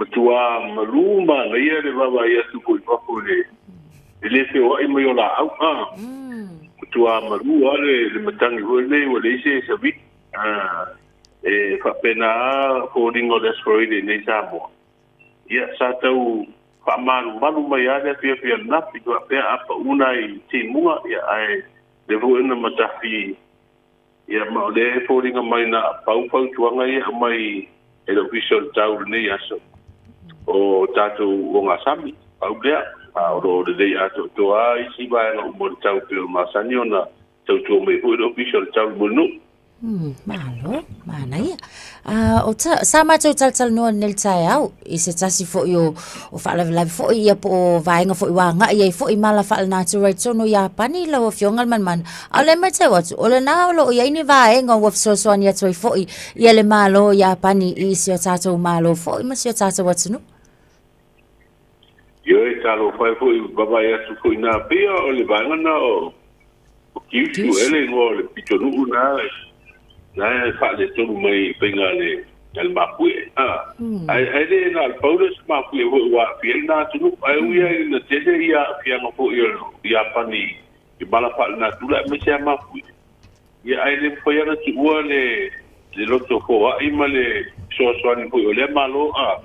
Matuā malū manaia le vaavaai atu foi i fafo i le e le feoai mai o laau a. Matuā malū lava le le matagi foi lenei ua leai se savili. A e faapena lava foliga o le Aso Faraile i inei i Samoa. Ia sa tau faamalumalu mai lava le afiafi ananafi faapea a pau nai timuga ia ae lea foi na matafi Ia, ma o lea e foliga mai na pau fautuaga ia e aumai e le Ofisa o le Tau i lenei aso, o tatou ogasami, pau lea. A o lo o lelei atoatoa lava isi vaega uma o le tau pei ona masani ona tautua mai foi le Ofisa o le Tau i Mulinuu. Malo, manaia. O ta, sa matou talatalanoa nei i le taeao i se tasi foi o, o faalavelave foi ia po o vaega foi ua agai ai foi mala faalenatura i totonu o Iapani lau Afioga Aliimalemana. A o lea e matau atu, o lena o lo o i ai ni vaega ua fesoasoani atu ai foi ia le Malo o Iapani i si o tatou Malo foi ma si o tatou atunuu. Ioe, talofa e foi, vaavaai atu foi i ina, pei o le vaega lena o O Kyushu ea le igoa o le pitonuu na na e faaletonu mai i faiga a le a le mafuie. A, ae ae le na o le pau lea o se mafuie foi ua aafia ai lena atunuu. Ae ui lava ina tele ia aafiaga foi o Iapani i mala faalenatura aemaise lava mafuie, ia ae le mafai lava ona tuua le le loto foai ma le fesoasoani foi o lea Malo a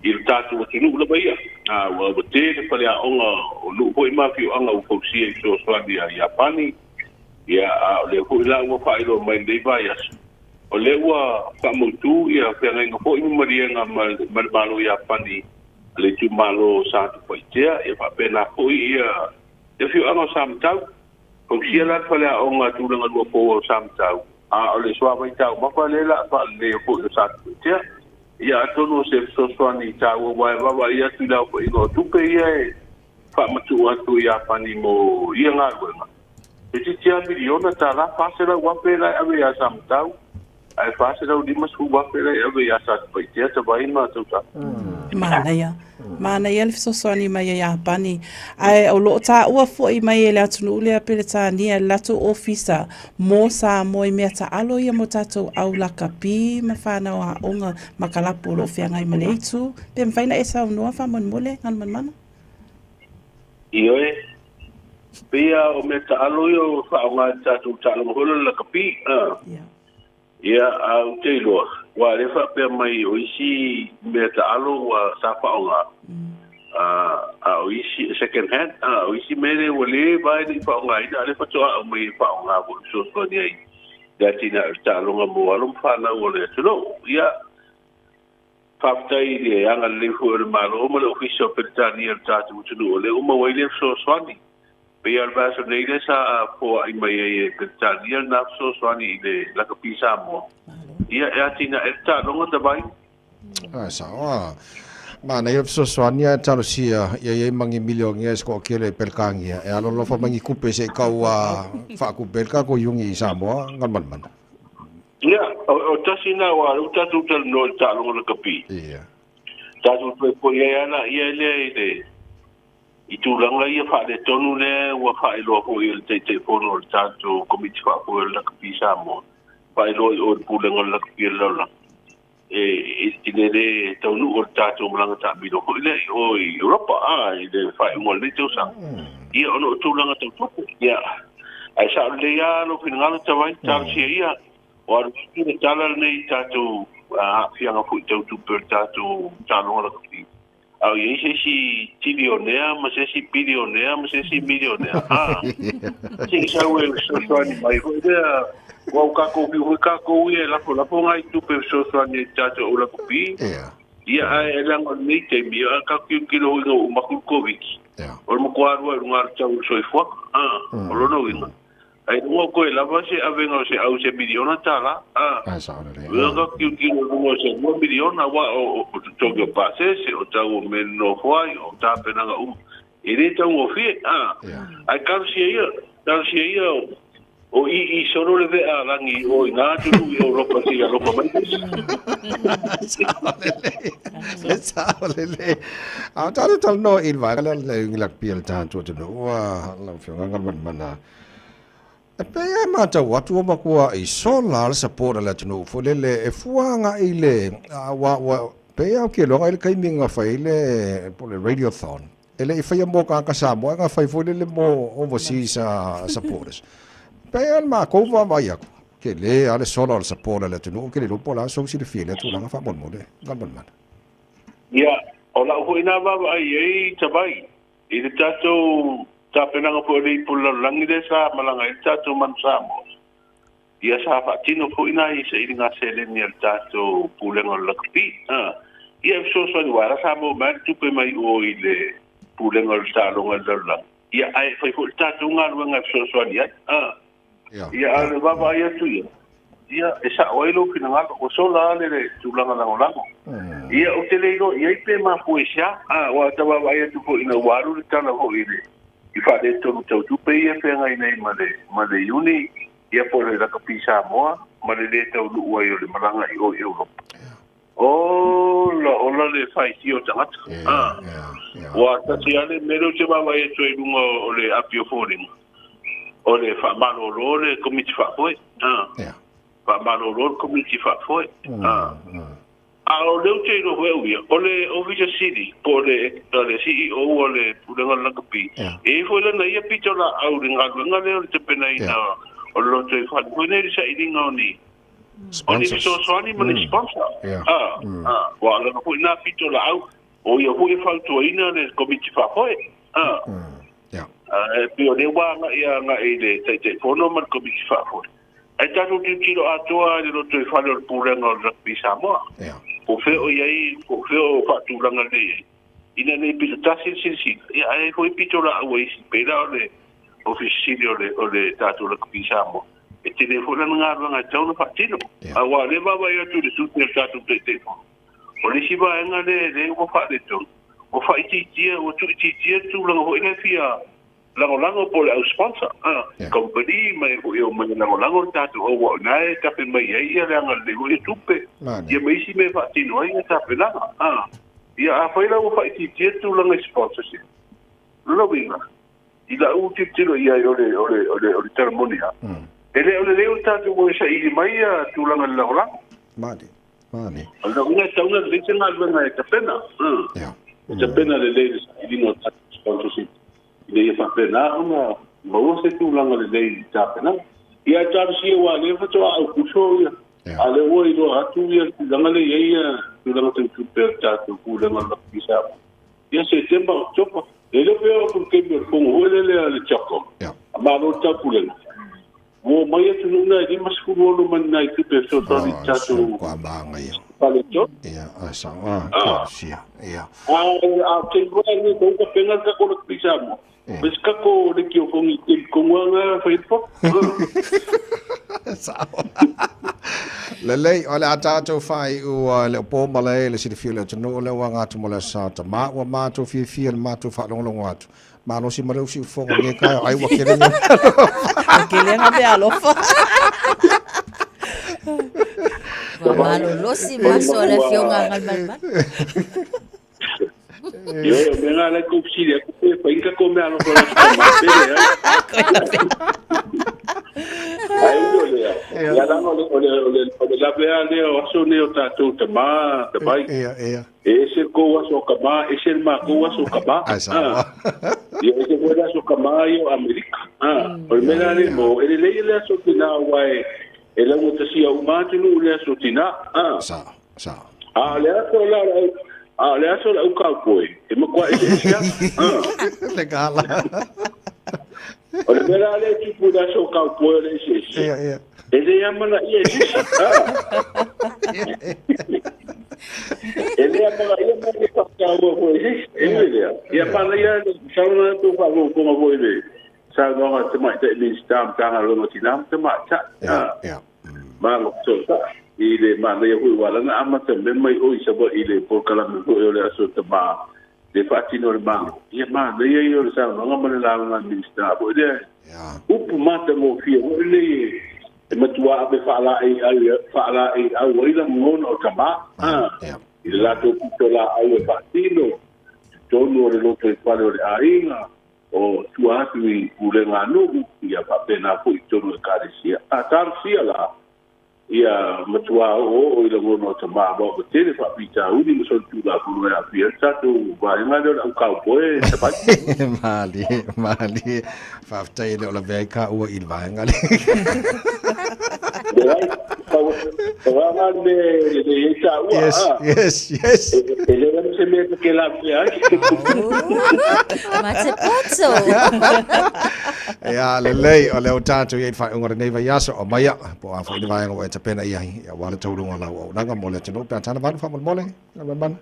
i le tatou atunuu lava ia. A ua ua tele faleaoga o nuu foi ma afioaga ua fausia i fesoasoani a Iapani, ia a o lea foi la ua faailoa mai i lenei vaiaso, o lea ua faamautu ia feagaiga foi ma maliega ma ma le Malo o Iapani a le itumalo o Satupaitea, ia faapena foi ia le afioaga o Samatau. Fausia la le faleaoga tulaga lua fou o Samatau, a o le suavai taumafa lea la a faaleleia foi o Satupaitea. Ia atonu o se fesoasoani taua aua e vaavaai atu i le aofaiga o tupe ia e faamatuu atu i Iapani mo ia galuega, toeitiiti lava miliona tala, $400,000 la e ave ia Samatau, ae $450,000 la e ave ia Satupaitea, Tavai ma Tautapu. Manaia. Manaia le fesoasoani mai a Iapani. Ae o lo o taua foi mai e le atunuu lea Peretania le latou ofisa mo Samoa i mea taalo ia mo tatou au lakapi ma fanau aoga ma kalapu o lo o feagai ma lea itu. Pe mafai ona e saunoa faamolemole, Galumalemana? Ioe. Pei lava o mea taalo ia o faaaoga e le tatou taaloga foi lea o le lakapi. Ia. Ia, a ou te iloa, aua o lea e faapea mai o isi mea taalo ua sa faaaoga, a, a o isi, second hand, a o isi mea lea ua leva e le i faaaogaina, a o lea faatoa aumai e faaaoga foi e fesoasoani ai i le atinae o le taaloga mo alo ma fanau o le atunuu. Ia, faafetai i le agalelei foi o le Malo ma le Ofisa o Peretania o le tatou atunuu o lea ua maua ai lea fesoasoani. Pei lava o le vaiaso nei lea sa foai mai ai e Peretania lena fesoasoani i le lakapi Samoa. Ia, e atinae le taaloga Tavai. Ae sao a. Manaia le fesoasoani ae talosia ia i ai ma ni milionea se toatele i Peretania e alolofa mai ni tupe se i tau faatupe ai le tatou iuni i Samoa Galumalemana. Ia, o tasi lena aua o lea ua tatou talanoa i le taaloga lakapi. Ia. Tatou toe foi ai lava laia lea i le i tulaga ia faaletonu lea ua faailoa foi e le Taitaifono o le tatou Komiti Faafoe o le Lakapi Samoa, faailoa i o i le Pulega o le Lakapi a le Lalolagi, e, i le lē taunuu o le tatou malaga taamilo foi lea i o i Europa, a, i le faaiuga o lenei tausaga. Ia, ona o tulaga tau tupe. Ia, ae sao lelei lava lou finagalo Tavai, talosia ia, o alu atu le tala lenei i tatou aafiaga foi tau tupe o le tatou taaloga lakapi. A o i ai se isi tilionea ma se isi bilionea ma se isi milionea, a, se i sau e fesoasoani mai foi lea, aua ua tatou fiu foi tatou ia e lafolafo nai tupe e fesoasoani ai i le tatou au lakapi. Ia, ae leaga o lenei taimi, a tatou tilotilo foi ina ua uma atu le Koviti, o le matua alu lava i luga o le tau o le soifuaga. A, o lona uiga, Ailoga o toe lava se avega o se au se miliona tala, a. Ae sao lelei. Ua ka tilotilo i luga o se $2 miliona, aua o totogi o pasese, o tau o mea e nonofo ai, o tapenaga uma. E le taugofie, a. Ae talosia ia, talosia ia o i i solo le vea lagi o i ngā atunuu i Europa se i alofa mai nisi. Sao lelei. Sao lelei. A o tatou talanoa i le vaega lea o le lakapi a le tatou atunuu, lau Afioga Galumalemana. E pei lava e matau atu ua matuai sola le support a le atunuu foi lele e fua agai i le ua ua Pei lava ou te iloa i le taimi na fai ai le po o le radiothon, e le i faia mo tagata Samoa, ae na fai foi lele mo overseas supporters. Pei lava le matou vaavaai atu, tele lava le sola o le support a le atunuu, ou te le iloa po o le a sou silafia i lea tulaga faamolemole. Galumalemana. Ia, o lau foi na vaavaai i ai Tavai, i le tatou tapenaga foi o le Ipu o le Lalolagi lea sa malaga ai le tatou Manu Samoa, Ia sa faatino foi nai sailiga seleni a le tatou Pulega o le Lakapi. Ia e fesoasoani aua la sa maua mai le tupe mai o i le Pulega o le Taaloga i le Lalolagi. Ia ae fai foi le tatou galuega e fesoasoani ai. Ia a o le vaavaai atu ia, ia e sao ai lou finagalo, ua sola lava le tulaga lagolago. Ia ou te le iloa i ai pe mafua i se a, aua ou te vaavaai atu foi ina ua alu le tala foi i le i faaletonu tau tupe ia e feagai nei ma le ma le Iuni ia po o le Lakapi Samoa ma le lē taunuu ai o le malaga i o i Europa. Ola ola le faitio o tagata. Ua tasi lava le mea lea ou te vaavaai atu ai i luga o le api o foliga, o le faamalolo le Komiti Faafoe. Faamalolo le Komiti Faafoe. A o lea ou te iloa foi au ia, o le Ofisa Sili po o le, o le CEO o le Pulega o le Lakapi, e i ai foi lana ia pitolaau i le galuega lea o le tapenaina o le lotoifale foi nei i le sailiga o ni, o ni fesoasoani ma ni sponsor. A, a, ua o lana foi lena pitolaau, o ia foi e fautuaina le Komiti Faafoe. A, e pei o lea ua agai agai i le Taitaifono ma le Komiti Faafoe. Ae tatou tilotilo atoa i le lotoifale o le Pulega o le Rugby Samoa. Po o fea o i ai, po o fea o faatulaga lelei ai, ina ne i pito tasi le silasila, ia ae foi pito laau a isi, pei la o le Ofisa Sili o le, o le tatou Rugby Samoa, e tele foi lana galuega e tatau ona faatino. Aua o lea e vaavaai atu i le tusi a le tatou Taitaifono, o le isi vaega lea, lea ua faaletonu, ua faaitiitia, ua tuuitiitia le tulaga foi lea e fia lagolago po o le au sponsor a company mai foi e omai e lagolago le tatou au aua o ina e tape mai ai ia le agalelei foi o tupe ia ma isi mea e faatino ai ia tapenaga a. Ia afai la ua faaitiitia le tulaga i sponsorship, o lona uiga i lau tilotilo i ai o le o le o le o le tala moni lava, e le o lelei o le tatou o e saili mai ia tulaga i le lagolago. Mani. Mani. O lona uiga e tatau ona lelei se galuega e tapena. E tapena lelei le sailiga o tatou sponsorship ina ia faapena ona maua se tulaga lelei i tapenaga. Ia ae talosia aua o lea faatoa Aukuso ia, a o lea ua iloa atu ia le tulaga lea e i ai ia tulaga tau tupe o le tatou Pulega o le Lakapi Samoa. Ia Setema, Oketopa, e le o pe oo atu i le taimi o le fono foi lele a le CHOGM, a Malo le Taupulega, Ua omai atunuu na e 56 mai nai tupe e fesoasoani i le tatou fale tolu. Ia, a sao, a, talosia, ia. A, a te iloa e nei kou tapenga le kako rugby Samoa. Me se kako leki o fongi te kongu anga fai po. Sao. Lelei, o le a tatou faaiu le o po malae le silafia o le atunuu o lea ua aga atu mo le Aso Sa Tama ua matou fiafia i le matou faalogologo atu. Malosi ma le usi ufoga nei taeao ai ua kele ni Ua kele nga mea alofa. Ua malolosi maso a le afioga a Galumalemana. Ioe, o mea nga lai kou fesili atu pe fai ni kako mea alofa o le tama pele ai. Ai ui o lea, ia langa o le, o le, o le, o le lavea lea o aso nei o tatou tama, tamai. Ia, ia. E ese le kou aso kama, ese le makou aso kama. Ai saoa. Ia ese foi le aso kama ia o Amerika. O le mea la lea mo, e lelei le aso tina aua e, e laugatasia uma atunuu le aso tina. Sao, sao. A o le aso la o le au, a o le aso o le au cowboy, e matua eseese lava. Le gala. O le mea la lea e tupu i le aso cowboy o le eseese. Ia, ia. E le amanaia e se isi. E le amanaia ma le faataua foi e se isi. E ui lea. Ia manaia le saunoaga tou faafogafoga foi i le saunoaga a le Tamaitai Minisita o Matagaluega o Tina ma Tamaitai. Ia, ia. Malo fesootai i le manaia foi ua ala ona amata mea mai o i Savaii i le polokalame foi o le Aso Tama le faatino e le Malo. Ia manaia ia o le saunoaga ma le lauga a le Minisita foi lea. Upu matagofie foi lenei e matua ave faalaeiau ai lagona o tama i le latou pitolaau e faatino i totonu o le lotoifale o le aiga, o tua atu i pulega a nuu, ia faapena foi i totonu o ekalesia. A talosia la, Ia matuā oooo i lagona o tama ma ua tele faafitauli ma solitulafono e aafia ai le tatou vaega lea o le au kaupoe Savaii. Malie, malie. Faafetai e le o lavea ai kāua i le vaega lea. Leai, pau pau lava le mea e lelei ai tāua, Yes, a. yes, yes. E leai lava se mea e take lavea ai. Ma te poto. Ia, lelei, o lea ua tatou i ai i le faaiuga o lenei vaiaso, aumaia. Po o a foi le vaega ua e tapena i ai, aua le taualuga o lau auaunaga mo le atunuu pe a tana valu faamolemole, Galuemalemana.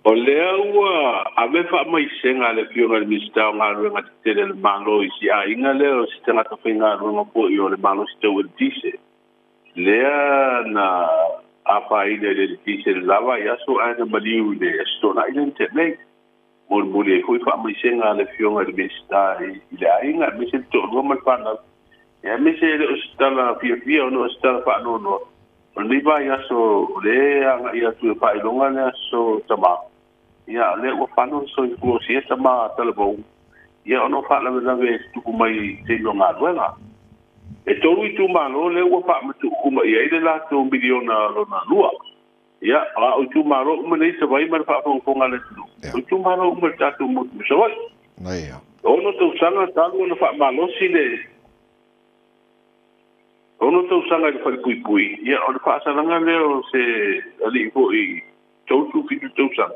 O lea ua ave faamaisega a le Afioga i le Minisita o Galuega Tetele a le Malo i si aiga lea o se tagata faigaluega foi o le Malosi Tau Eletise, lea na afaina i le eletise i le la vaiaso ae na maliu i le Aso Toonai lea na tea nei. Molimoli ai foi faamaisega a le Afioga i le Minisita i le aiga aemaise le toalua ma le fanau, aemaise e le o se tala fiafia ona o se tala faanoanoa. O lenei vaiaso o lea e agai atu i le faailoga le Aso Tama, ia o lea ua fano le soifua o sia tama talavou, ia ona o faalavelave e tutupu mai i taimi o galuega. E tolu itumalo lea ua faamatuu uma i ai le latou miliona lona lua. Ia, a o itumalo uma nei Savaii ma le faafogafoga a le atunuu, o itumalo uma i le tatou motu o Savaii. Ia. E ono tausaga talu ona faamalosi le ono tausaga i le falepuipui, ia o le faasalaga lea o se alii foi 37 tausaga,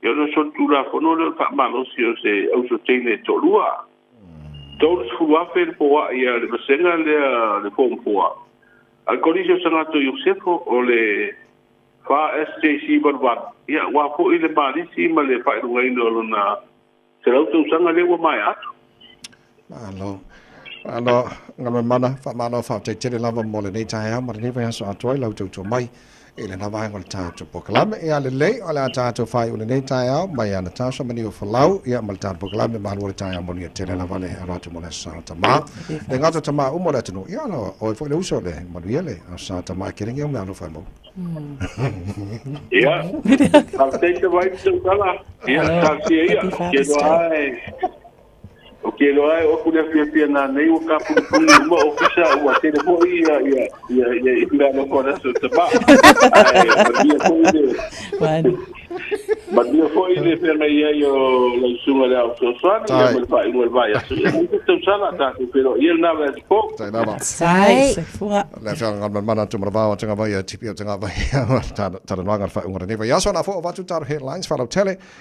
ia ona solitulafono lea o le faamalosi o se auso teine e toalua. 30,000 le foai a le vasega lea le Form 4 a le Kolisi o Sagato Iosefo o le 4SJC 88, ia ua foi le malisi ma le faailogaina o lona 100 tausaga lea ua maea atu. Malo. Malo, Galuemana, faamalo faafetai tele lava mo lenei taeao ma lenei vaiaso atoa i lau tautua mai i lena vaega o le tatou polokalame. Ia lelei, o le a tatou faaiu lenei taeao mai ana Tasha Mani o Folau, ia ma le tatou polokalame malu o le taeao manuia tele lava le alo atu mo le Aso Sa Tama. Le gata tama uma o le atunuu, ia ona oe foi le uso le manuia le Aso Sa Tama e kelegi au mea alofa e maua. Ia, faafetai te vai te tautala. Ia, talosia ia, ke loa ai. O ke loa e oku le fiafia nā nei ua kāpunipuni uma ofisa ua tele foi ia ia ia ia i mea alofa o le aso tama. Ae manuia foi le manuia foi le feagai ai o lau susuga i le Ao Fesoasoani ia ma le faaiuga o le vaiaso. Ia maua se tausaga tatou feiloai ia lena vaiaso fou. Tai lava. Tai, soifua. Le afioga Galumalemana Tumanavao o Tagavaia, Tipi o Tagavaia, talanoaga le faaiuga o lenei vaiaso. O le a foi o avatu tatou headlines faalautele.